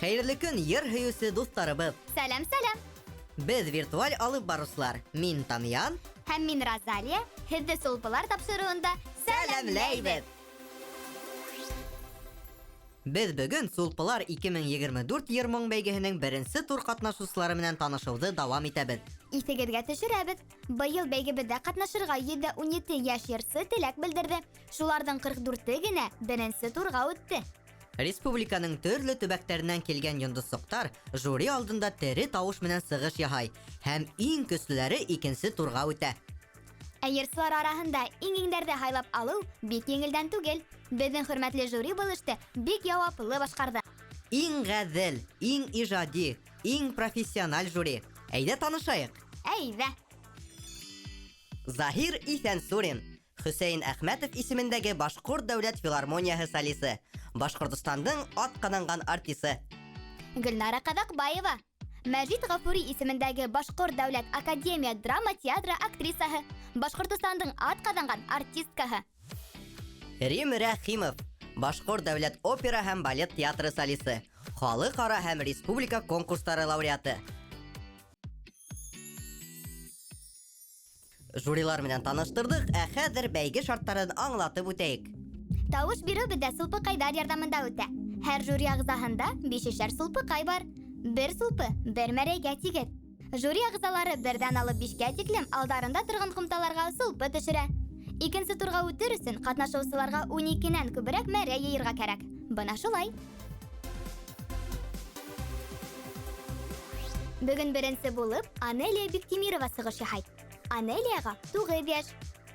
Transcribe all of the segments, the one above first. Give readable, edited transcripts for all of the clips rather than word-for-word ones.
Хәйерле көн, йыр һөйөүсе дуҫтарыбыҙ! Сәләм, сәләм! Беҙ виртуаль алып барыусылар. Мин Тамьян. Һәм мин Розалия. Һеҙҙе Сулпылар тапшырыуында сәләмләйбеҙ! Беҙ бөгөн Сулпылар 2024 йыр-моң бәйгеһенең беренсе тур ҡатнашыусылары менән танышыуҙы дауам итәбеҙ. Иҫегеҙгә төшөрәбеҙ, быйыл бәйгебеҙҙә ҡатнашырға 117 йәш йырсы теләк белдерҙе. Шуларҙың 44-е генә беренсе турға үтте. Республиканың төрлө төбәктәренән килгән йондоҙсоҡтар жюри алдында тере тауыш менән сығыш яһай һәм иң көслөләре икенсе турға үтә. Ә йырсылар араһында иң-иңдәрҙе һайлап алыу бик еңелдән түгел. Беҙҙең хөрмәтле жюри был эште бик яуаплы башҡарҙы. Иң ғәҙел, иң ижади, иң профессиональ жюри. Әйҙә танышайыҡ. Әйҙә. Заһир Иҫәнсурин, Хөсәйен Әхмәтов исемендәге Башҡорт дәүләт филармонияһы солисы, Башҡортостандың атҡаҙанған артисы. Гөлнара Ҡаҙаҡбаева, Мәжит Ғафури исемендәге Башҡорт дәүләт академия драма театры актрисаһы, Башҡортостандың атҡаҙанған артисткаһы. Рим Рәхимов, Башҡорт дәүләт опера һәм балет театры солисы, халыҡ-ара һәм республика конкурстары лауреаты. Жюрилар менән таныштырҙыҡ, ә хәҙер бәйге шарттарын аңлатып үтәйек. Тауыш биреү беҙҙә сулпыҡайҙар ярҙамында үтә. Һәр жюри ағзаһында бишешәр сулпыҡай бар. Бер сулпы бер мәрәйгә тигеҙ. Жюри ағзалары берҙән алып бишкә тиклем алдарында торған ҡумталарға сулпы төшөрә. Икенсе турға үтер өсөн ҡатнашыусыларға 12-нән күберәк мәрәй йыйырға кәрәк. Бына шулай. Бөгөн беренсе булып Анелия Биктимирова сығыш яһай. Анелияға 9 йәш.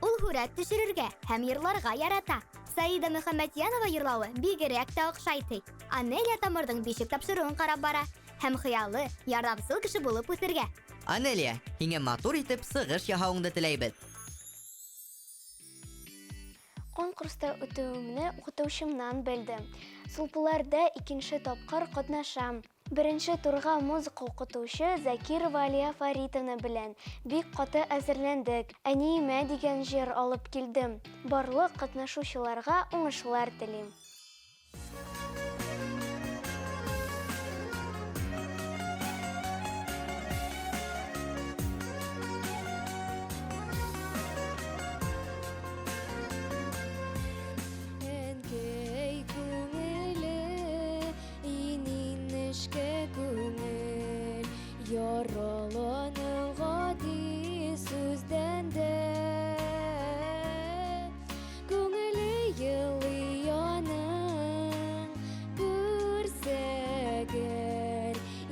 Ул һүрәт төшөрөргә һәм йырларға ярата. Саида Мөхәммәтйәнова йырлауы бигерәк тә оҡшай ти. Анелия Тамырҙың бишек тапшырыуын ҡарап бара һәм хыялы ярҙамсыл кеше булып үҫергә. Анелия, һиңә матур итеп сығыш яһауыңды теләйбеҙ. Конкурста үтеүемне уҡытыусымдан белдем. Сулпыларҙа икенсе тапҡыр ҡатнашам. Беренсе турға музыка уҡытыусы Закирова Алия Фаритовна белән бик ҡаты әҙерләндек. Әниемә дигән җыр алып килдем. Барлыҡ ҡатнашыусыларға уңышлар телим. Әнкәй күңеле, инин нечкә күңел, яраланың гади сүздән дә. Күңеле елый аның, күрсәгер,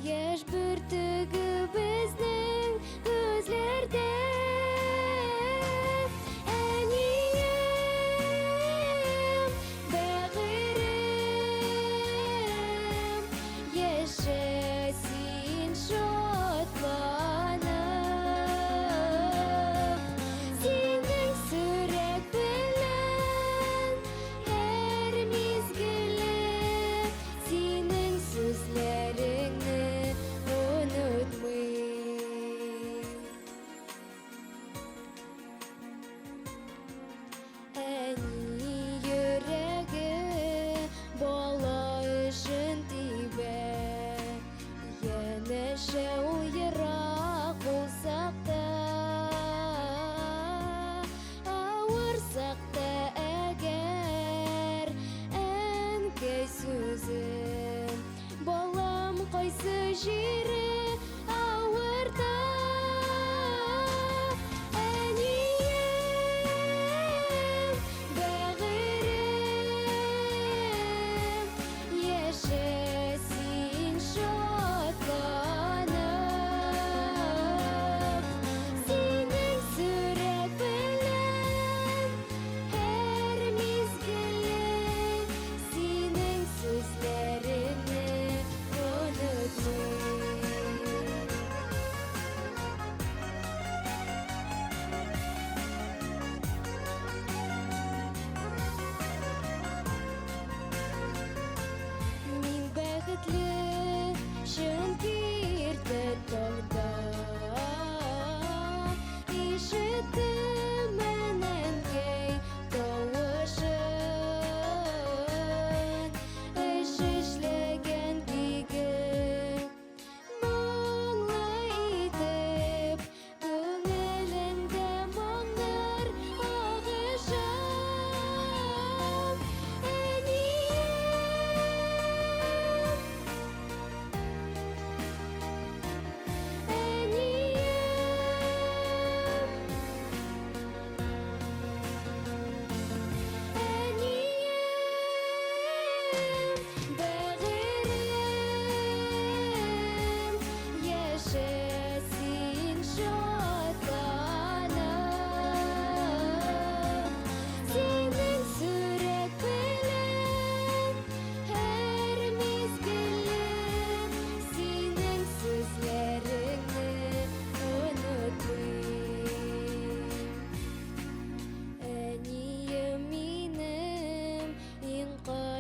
яшь бөртеге безнең күзләрдә. Әнием, бәгырем, яшә син шатланып, синең сүрәт белән һәр мизгелем, синең сүзләреңне онытмыйм. Әни йөрәге бала өчен тибә, янәшә ул ерак булсак та, авырсак та әгәр, әнкәй сүзе, балам кайсы җире авырта. Әнием, бәгырем, яшә син шатланып, синең сүрәт белән һәр мизгелем, синең сүзләреңне онытмыйм.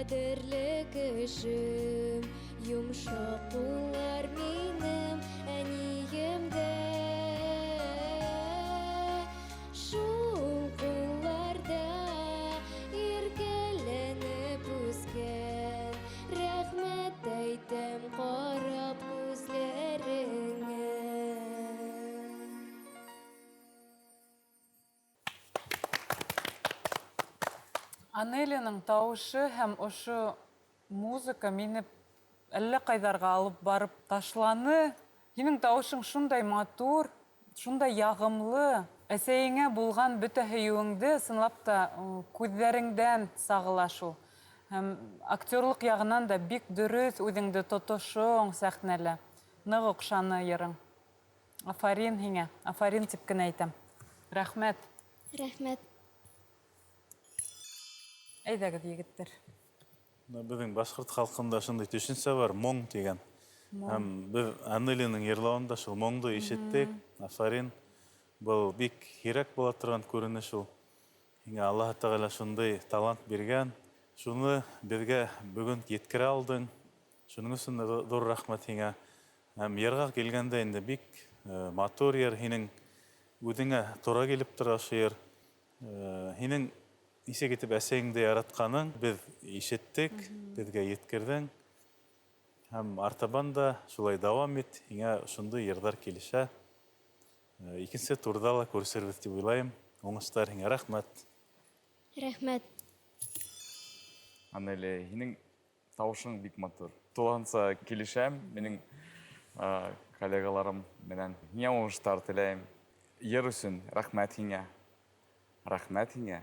Ҡәҙерле кешем, йомшаҡ ҡуллар минем әниемдә. Шул ҡулларҙа иркәләнеп үҫкән, рәхмәт әйтәм ҡарап күҙләреңә. Анелияның тауышы һәм ошо музыка мине әллә ҡайҙарға алып барып ташланы. Һинең тауышың шундай матур, шундай яғымлы. Әсәйеңә булған бөтә һөйөүеңде ысынлап та күҙҙәреңдән сағыла шул. Һәм актерлыҡ яғынан да бик дөрөҫ үҙеңде тотошоң сәхнәлә. Ныҡ оҡшаны йырың. Афарин һиңә, афарин тип кенә әйтәм. Рәхмәт. Рәхмәт. Әйҙәгеҙ, егеттәр. Беҙҙең башҡорт халҡында шундай төшөнсә бар, моң тигән. Һәм беҙ Анелияның йырлауында шул моңдо ишеттек. Афарин. Был бик һирәк була торған күренеш ул. Һиңә Аллаһ Тәғәлә шундай талант биргән. Шуны беҙгә бөгөн еткерә алдың. Шуның өсөн дә ҙур рәхмәт һиңә. Һәм йырға килгәндә инде бик матур йыр, һинең үҙеңә тура килеп тора ошо йыр. Һинең нисек итеп әсәйеңде яратҡаның беҙ ишеттек, беҙгә еткерҙең. Һәм артабан да шулай дауам ит, һиңә шундай йырҙар килешә. Икенсе турҙа ла күрешербеҙ тип уйлайым. Уңыштар һиңә, рәхмәт. Рәхмәт. Анелия, һинең тауышың бик матур. Тулыһынса килешәм, минең коллегаларым менән. Һиңә уңыштар теләйем. Йыр өсөн рәхмәт һиңә. Рәхмәт һиңә.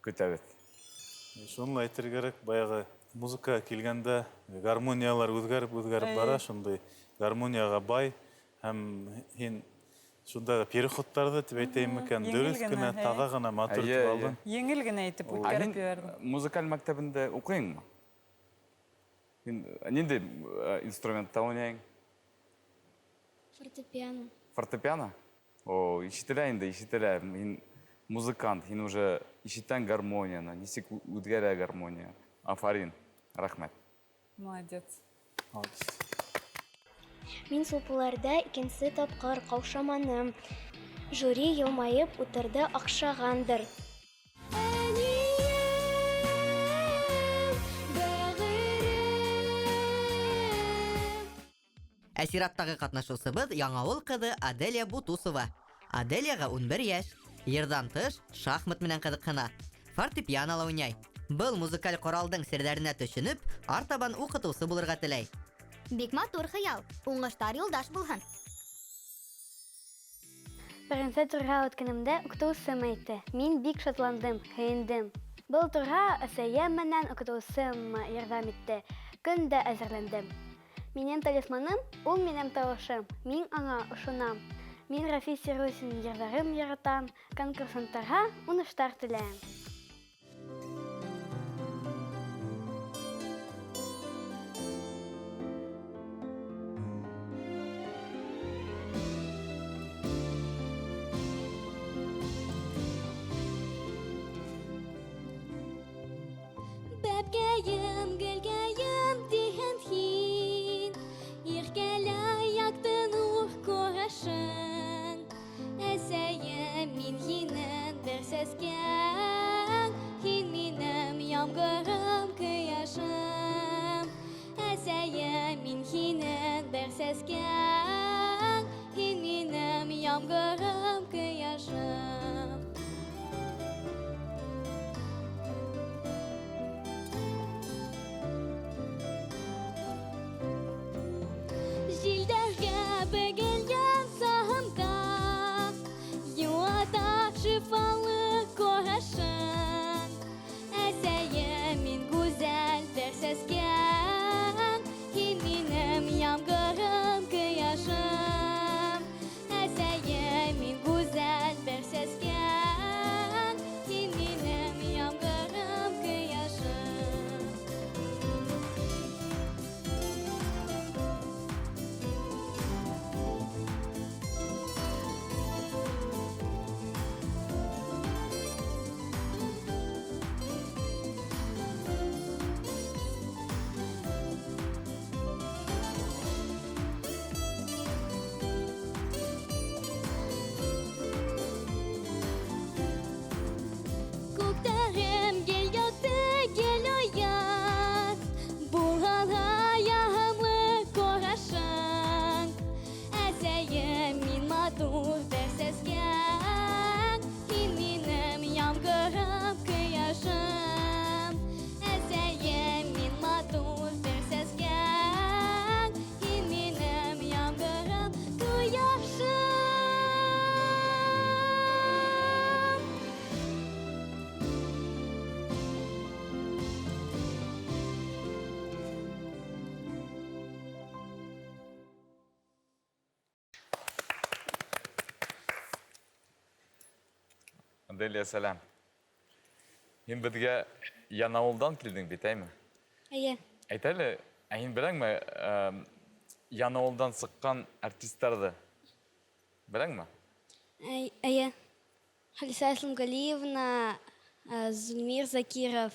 Көтәбеҙ. Шуны ла әйтергә кәрәк, баяғы музыка килгәндә гармониялар үҙгәреп-үҙгәреп бара, шундай гармонияға бай. Һәм һин шунда переходтарҙы тип әйтәйем микән, Еңел дөрөҫ генә, кенә, таҙа ғына матур итеп алдың. Еңел генә итеп үткәреп Һин ебәрҙең. Музыкаль мәктәбендә уҡыйыңмы? Һин ниндәй инструментта уйнайың? Фортепиано. Фортепиано? О, ишетелә инде, ишетелә. Һин музыкант, һин уже ишетәң гармонияны, нисек үҙгәрә гармония. Афарин, рәхмәт. Молодец. Молодец. Мин сулпыларда икенсе тапҡыр ҡаушаманым. Жюри йылмайып утырҙы, оҡшағандыр. Әнием, бәғерем. Ә сираттағы ҡатнашыусыбыҙ Яңауыл ҡыҙы Аделия Бутусова. Аделияға 11 йәш. Йырҙан тыш шахмат менән ҡыҙыҡһына. Фортепианола уйнай. Был музыкаль ҡоралдың серҙәренә төшөнөп, артабан уҡытыусы булырға теләй. Бик матур хыял. Уңыштар юлдаш булһын. Беренсе турға үткәнемдә уҡытыусым әйтте. Мин бик шатландым, һөйөндөм. Был турға әсәйем менән уҡытыусым ярҙам итте. Көн дә әҙерләндем. Минең талисманым ул минең тауышым. Мин аңа ышанам. Мин Рафис Яруллин йырҙарын яратам. Конкурсанттарға уңыштар теләйем. Бәпкәйем, гөлкәйем тиһән һин, иркәләй яҡты нур ҡарашың. Әсәйем, мин һинең бер сәскәң, һин минең ямғырым, ҡояшым. Әсәйем, мин һинең бер сәскәң, һин минең ямғырым, ҡояшым. Җилдәргә бөгелгән сағымда юата шифалы ҡарашың. Әсәйем, мин гүзәл бер сәскәң, һин минем ямғырым, ҡояшым. Әсәйем, мин Аделия, сәләм. Һин беҙгә Янаулдан килдең бит, әйме? Әйе. Әйт әле, ә һин беләңме, Янаулдан сыҡҡан артистарҙы? Беләңме? Әйе. Халиса Исламгалиевна, Зульмир Закиров,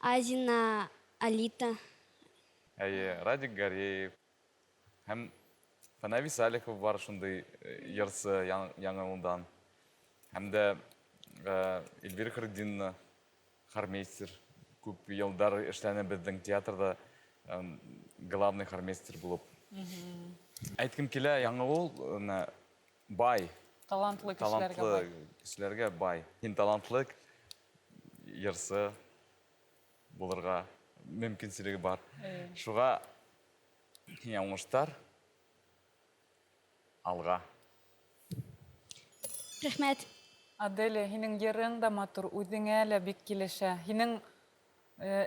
Азина Алита. Әйе, Радик Гареев һәм Фәнәви Салихов бар шундай йырсы Яңауылдан. Һәм дә Эльвира Хардинна, хормейстер, күп йылдар эшләне беҙҙең театрҙа главный хормейстер булып. Әйткем килә, Яңауыл бай. Талантлы кешеләргә Талантлы бай. кешеләргә бай. Һин талантлы йырсы булырға мөмкинселеге бар. Шуға һиңә уңыштар. Алға. Рәхмәт. Аделя, һинең йырың да матур, үҙеңә лә бик килешә. Һинең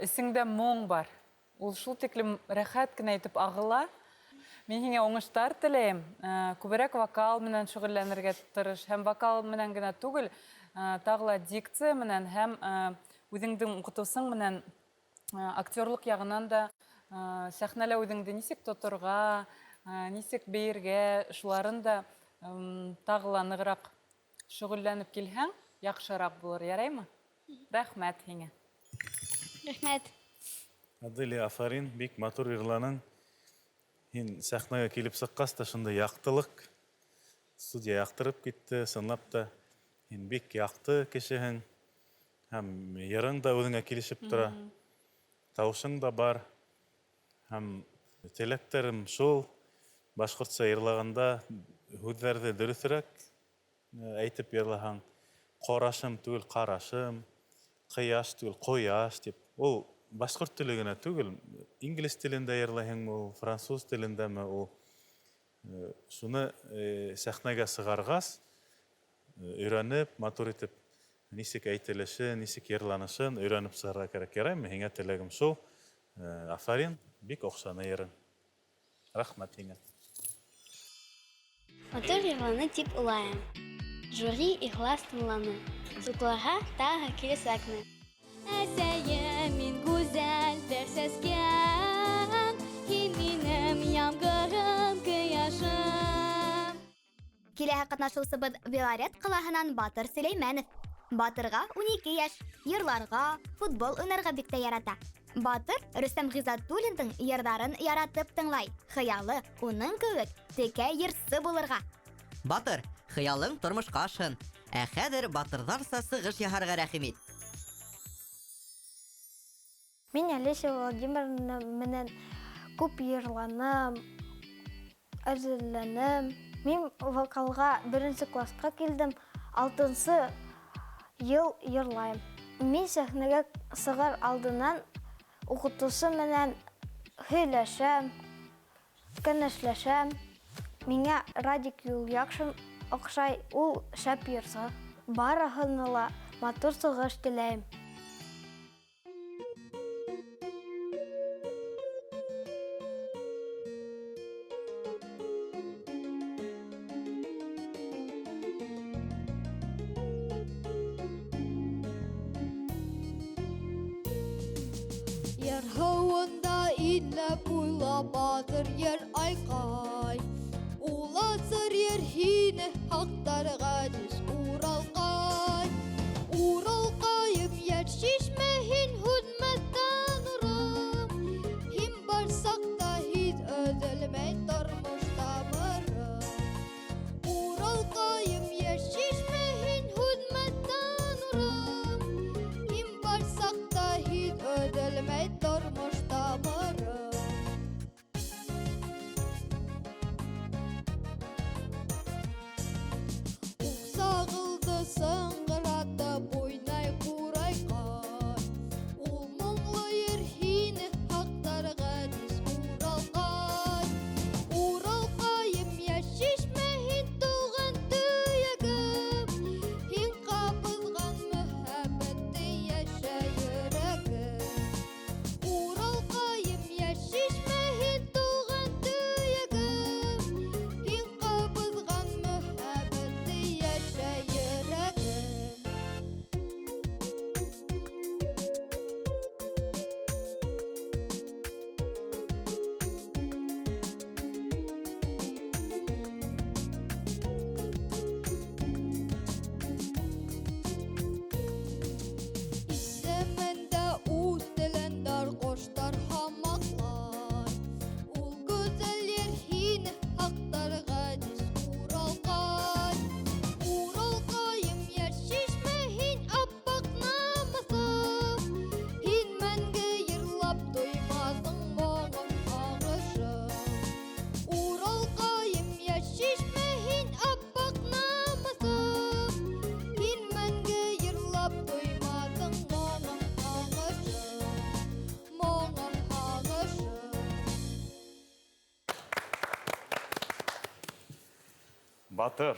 эсеңдә моң бар. Ул шул тиклем рәхәт кенә итеп ағыла. Мин һиңә уңыштар теләйем. Күберәк вокал менән шөғөлләнергә тырыш. Һәм вокал менән генә түгел, тағы ла дикция менән һәм үҙеңдең уҡытыусың менән актерлыҡ яғынан да сәхнәлә үҙеңде нисек тоторға, нисек бейергә, шуларын да тағы ла нығыраҡ шөғөлләнеп килһәң, яҡшыраҡ булыр, яраймы? Рәхмәт һиңә. Рәхмәт. Аделия, афарин, бик матур йырланың. Һин сәхнәгә килеп сыҡҡас та шундай яҡтылыҡ, студия яҡтырып китте, ысынлап та һин бик яҡты кешеһең. Һәм йырың да үҙеңә килешеп тора. Тауышың да бар. Һәм теләктәрем шул, башҡортса йырлағанда һүҙҙәрҙе дөрөҫөрәк әйтеп йырлаһаң, ҡарашым түгел, ҡарашым, ҡыяш түгел, ҡояш тип. Ул башҡорт теле генә түгел, инглиз телендә йырлайһыңмы ул, француз телендәме ул. Шуны сәхнәгә сығарғас, өйрәнеп, матур итеп нисек әйтелеше, нисек йырланышын өйрәнеп сығарға кәрәк. Яраймы? Һиңә теләгем шул. Афарин, бик оҡшаны йырың. Рәхмәт һиңә. Матур йырланы тип уйлайым. Жюри ихлас тыңланы. Сутларға тағы киләсәкме? Әсәйем, мин гүзәл бер сәскәм, һин минем ямғырым, кояшым. Киләһе ҡатнашыусыбыҙ Белорет ҡалаһынан Батыр Сөләймәнов. Батырға 12 йәш, йырларға, футбол уйнарға бик тә ярата. Батыр Рөстәм Ғиззәтуллиндың йырҙарын яратып тыңлай. Хыялы уның кеүек текә йырсы булырға. Батыр, хыялың тормошҡа ашһын. Ә хәҙер батырҙарса сығыш яһарға рәхим ит. Мин Олеся Владимировна менән күп йырланым, әҙерләнем. Мин вокалға беренсе класҡа килдем, алтынсы йыл йырлайым. Мин сәхнәгә сығар алдынан уҡытыусы менән һөйләшәм, кәңәшләшәм. Миңә Радик Юлъяҡшин оҡшай, ул шәп йырсы. Барыһына ла матур сығыш теләйем. Ер һыуында инләп буйлап батыр ер айҡай. Уласыр ер һине һаҡтар ғәзиз Уралҡай. Уралҡайым, йәш шишмә һин һүнмәҫтән нурым. Һин бар саҡта һис өҙөлмәй тормош тамырым. Уралҡайым, йәш шишмә һин һүнмәҫтән нурым. Һин бар саҡта һис өҙөлмәй тормош тамырым. Уҡсағыл Батыр,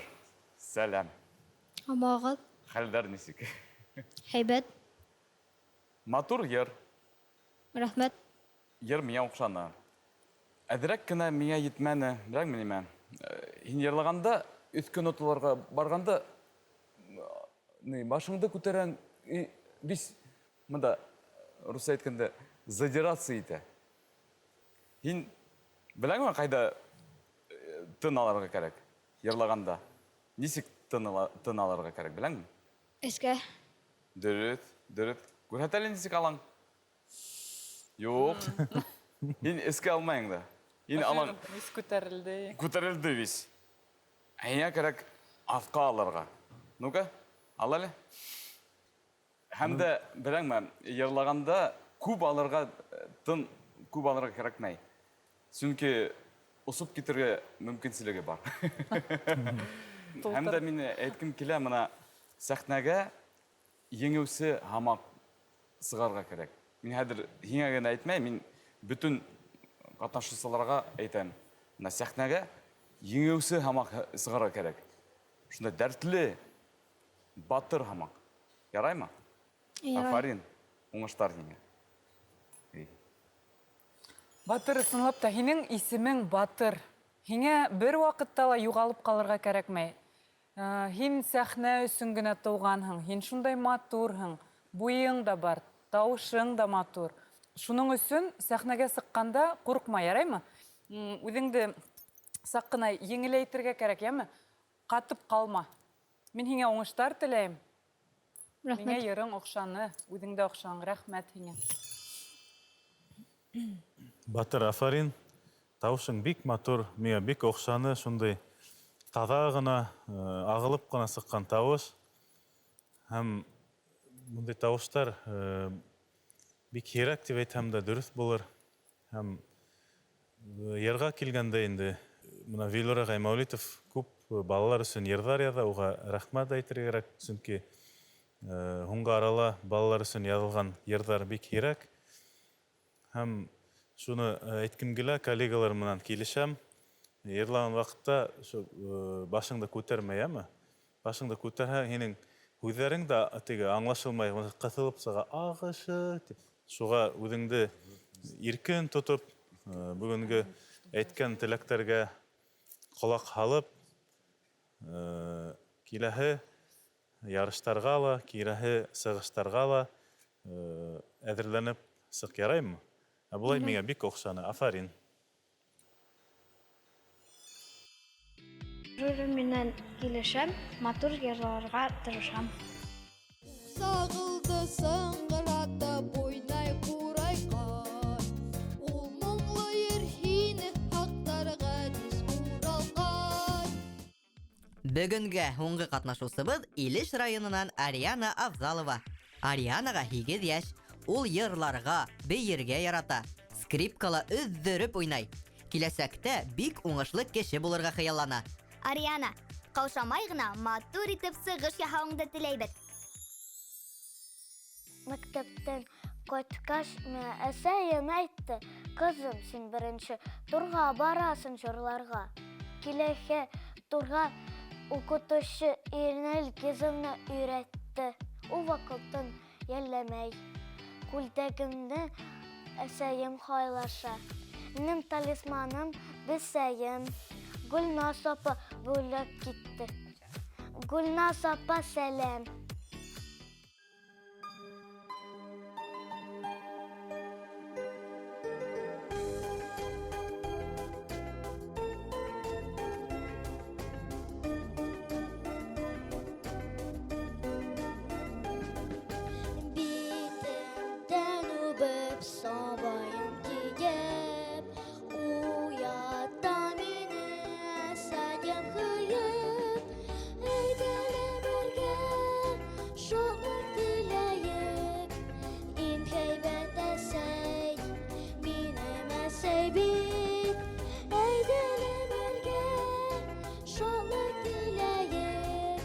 сәлам. Амағыҙ. Хәлдәр нисек? Һәйбәт. Матур йыр. Рәхмәт. Йыр миңә оҡшаны. Әҙерәк кенә миңә етмәне, беләңме нимә? Һин йырлағанда, өҫкө ноталарға барғанда, ни, башыңды күтәрәң, и весь мында русса әйткәндә задираться итә. Һин беләңме ҡайҙа тын алырға кәрәк йырлағанда? Нисек тын алырға кәрәк, беләңме? Эскә. Дөрөҫ, дөрөҫ. Күрһәт әле нисек алаң? Юҡ. Һин эскә алмайың да. Һин алаң. Весь күтәрелде. Күтәрелде весь. Ә һиңә кәрәк аҫҡа алырға. Ну-ка, ал әле. Һәм дә, беләңме, йырлағанда күп алырға, тын күп алырға кәрәкмәй. Сөнки осоп китергә мөмкинселеге бар. Һәм дә мин әйткем килә, мына сәхнәгә еңеүсе һамаҡ сығарға кәрәк. Мин хәҙер һиңә генә әйтмәйем, мин бөтөн ҡатнашыусыларға әйтәм. Мына сәхнәгә еңеүсе һамаҡ сығарға кәрәк. Шундай дәртле, батыр һамаҡ. Яраймы? Ярай. Афарин, уңыштар һиңә. Батыр, ысынлап та, һинең исемең Батыр. Һиңә бер ваҡытта ла юғалып ҡалырға кәрәкмәй. Һин сәхнә өсөн генә тыуғанһың, һин шундай матурһың, буйың да бар, тауышың да матур. Шуның өсөн сәхнәгә сыҡҡанда ҡурҡма, яраймы? Үҙеңде саҡ ҡына еңеләйтергә кәрәк, йәме? Ҡатып ҡалма. Мин һиңә уңыштар теләйем. Рәхмәт. Миңә йырың оҡшаны, үҙең дә оҡшаң. Рәхмәт һиңә. Батыр, афарин. Тауышың бик матур, миңә бик оҡшаны, шундай таҙа ғына, ағылып ҡына сыҡҡан тауыш. Һәм бындай тауыштар бик һирәк тип әйтһәм дә дөрөҫ булыр. Һәм йырға килгәндә инде мына Вилор ағай Мәүлитов күп балалар өсөн йырҙар яҙа, уға рәхмәт әйтергә кәрәк, сөнки һуңғы арала балалар өсөн яҙылған йырҙар бик һирәк. Һәм шуны әйткем килә, коллегалар менән килешәм. Йырлаған ваҡытта ошо башыңды күтәрмә, йәме? Башыңды күтәрһәң, һинең һүҙҙәрең дә теге аңлашылмай, ҡыҫылып сыға, ағышы тип. Шуға үҙеңде иркен тотоп, бөгөнгө әйткән теләктәргә ҡолаҡ һалып, киләһе ярыштарға ла, киләһе сығыштарға ла әҙерләнеп сыҡ, яраймы? Ә былай миңә бик оҡшаны. Афарин. Жюри менән килешәм, матур йырларға тырышам. Сағылды сыңғыратып уйнай ҡурайҡай. Ул моңло ер һине һаҡтарға тиҙ Уралҡай. Бөгөнгә һуңғы ҡатнашыусыбыҙ Илеш районынан Ариана Авзалова. Арианаға 8 йәш. Ул йырларға, бейергә ярата. Скрипкала өҙҙөрөп уйнай. Киләсәктә бик уңышлы кеше булырға хыяллана. Ариана, ҡаушамай ғына матур итеп сығыш яһауыңды теләйбеҙ. Мәктәптән ҡайтҡас, миңә әсәйем әйтте: Ҡыҙым, һин беренсе турға барасың йырларға. Киләһе турға уҡытыусы Иринә Илгизовна өйрәтте. Ул ваҡытын йәлләмәй. Күлдәгемде әсәйем һайлаша. Минең талисманым бесәйем. Гөлназ апа бүләк китте. Гөлназ апа, сәләм. Битемдән үбеп, сабайым киеп, уята мине әсәйем һөйөп. Әйҙә лә бергә шатлыҡ теләйек. Иң һәйбәт әсәй, минем әсәй бит. Әйҙә лә бергә шатлыҡ теләйек.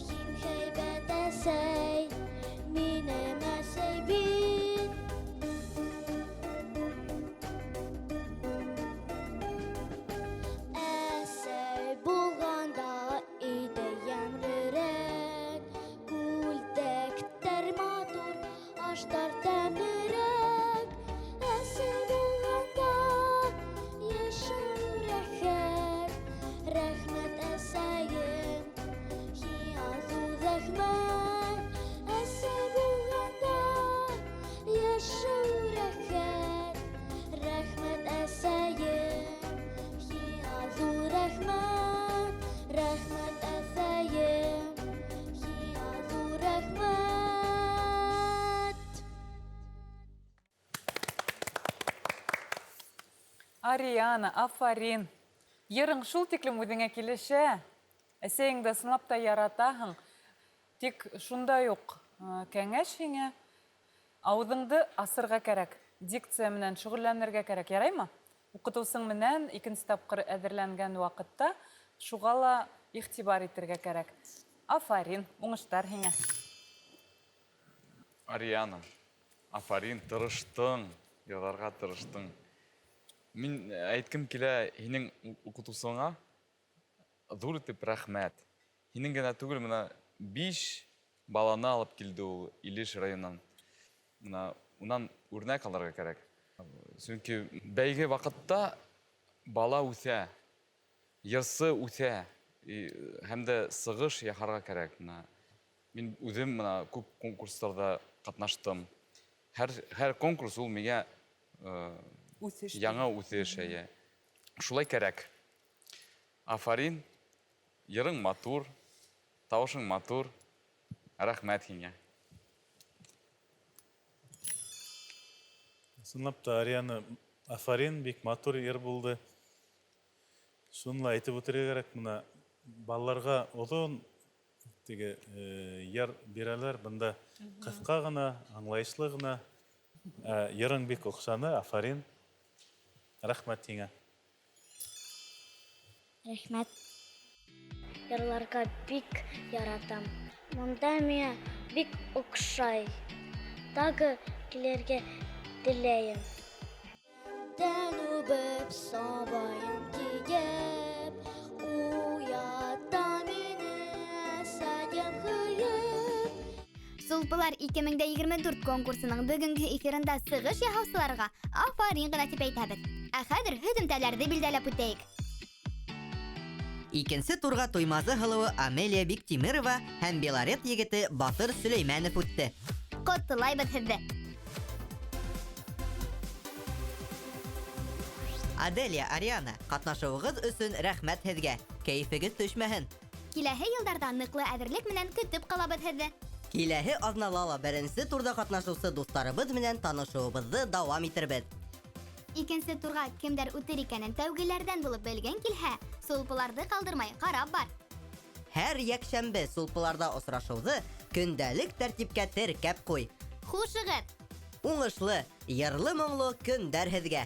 Һин һәйбәт әсәй, минем әсәй бит. Әсәй булғанда Ариана, афарин! Йырың шул тиклем үҙеңә килешә. Әсәйеңде ысынлап та яратаһың. Тик шундай ук кәңәш һиңә, ауыҙыңды асырға кәрәк, дикция менән шөғөлләнергә кәрәк, яраймы? Укытыусың менән икенсе тапҡыр әҙерләнгән ваҡытта шуға ла игътибар итергә кәрәк. Афарин, уңыштар һиңә! Ариана, афарин, тырыштың, йырларга тырыштың. Мин әйткем килә һинең укытусыңа ҙур итеп рәхмәт. Һинең генә түгел, менә 5 баланы алып килде ул Илеш районынан. Менә унан үрнәк алырга кәрәк. Сөнки бәйге ваҡытта бала үҫә, йырсы үҫә, һәм дә сығыш яһарға кәрәк. Менә мин үҙем менә күп конкурстарҙа ҡатнаштым. Һәр конкурс ул миңә Үҫеш. Яңы үҫеш, әйе. Шулай кәрәк. Афарин, йырың матур, тауышың матур. Рәхмәт һиңә. Ысынлап та, Ариана, афарин, бик матур йыр булды. Шуны ла әйтеп үтергә кәрәк, менә балаларга оҙон теге йыр бирәләр, бында ҡыҫҡа ғына, аңлайышлы ғына. Йырың бик оҡшаны, афарин. Рәхмәт һиңә. Рәхмәт. Йырларға бик яратам. Монда миңә бик оҡшай. Тағы килергә теләйем. Тән үбеп, сабайым киеп, уята мине әсәйем һөйөп. Сулпылар 2024 конкурсының бөгөнгө эфирында сығыш яһаусыларға афарин ғына тип әйтәбеҙ. Ә хәҙер һөҙөмтәләрҙе билдәләп үтәйек. Икенсе турға Туймазы һылыуы Амелия Биктимирова һәм Белорет егете Батыр Сөләймәнов үтте. Ҡотлайбыҙ һеҙҙе! Аделия, Ариана, ҡатнашыуығыҙ өсөн рәхмәт һеҙгә. Кәйефегеҙ төшмәһен. Киләһе йылдарҙа ныҡлы әҙерлек менән көтөп ҡалабыҙ һеҙҙе. Киләһе аҙнала ла беренсе турҙа ҡатнашыусы дуҫтарыбыҙ менән танышыуыбыҙҙы дауам итербеҙ. Икенсе турға кемдәр үтер икәнен тәүгеләрҙән булып белгән килһә, сулпыларҙы ҡалдырмай ҡарап бар. Һәр йәкшәмбе сулпыларҙа осрашыуҙы көндәлек тәртипкә теркәп ҡуй. Хушығыҙ! Уңышлы, йырлы-моңло көндәр һеҙгә!